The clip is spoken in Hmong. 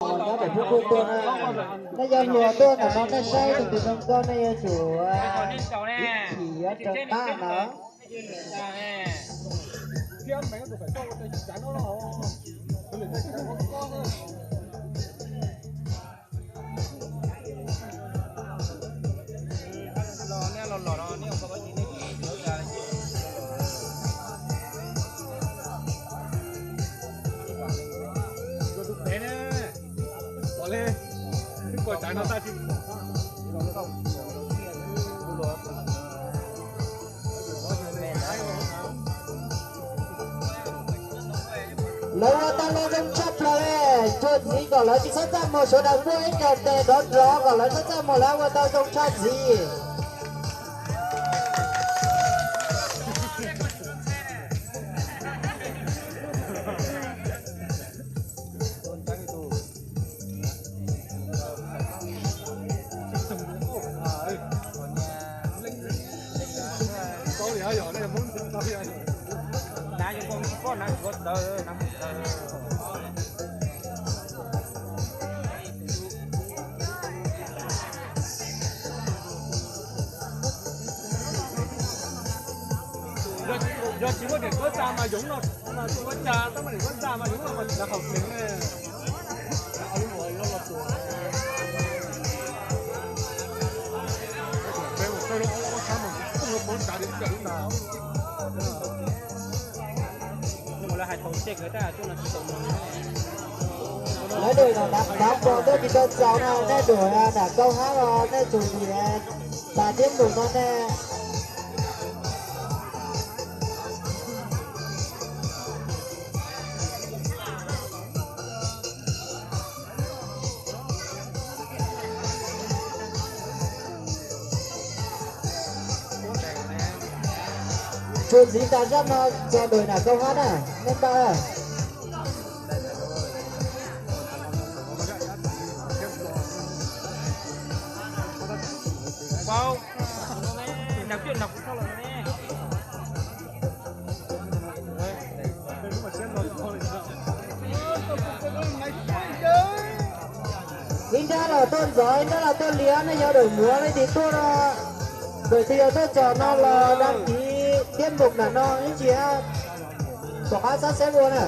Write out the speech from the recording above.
Nyob pem phub kuj tuaj na. Nej yog luag tuaj ntawm no nej saib tus twg zoo nkauj nej yuav tsum ib chim yuav raws qab no. Lawv ua tau los zoo tshaj plaws li. Tsuas ntxiv kom lawv tsis txhob txaj muag, sawv daws muaj ib co tes nrov nrov kom lawv txhob txaj muag, lawv ua tau zoo tshaj ntxiv. Yog tsis muaj niam koj tsa mas yoov no, mas tsis muaj tsa, tab muaj niam koj tsa mas yoov no mas tsis tau haum xeev ne. Lawv dua no dav pom tuaj tsis tau txaus no, nej dua nram Kaub Hab los nej tsum dim tas tiab mus no ne. Tsuas ntxiv tas zaj no txog ntawm nram Kaub Hab na, nej npaj. Ib nrab los tuaj ntxov, ib nrab los tuaj liab, nej yog dawm muav leej twg tuaj no, dawm twg yog tuaj txog no los dag kiv tiab npum nram no ib ntsis, tom qab xab xeeb ua na.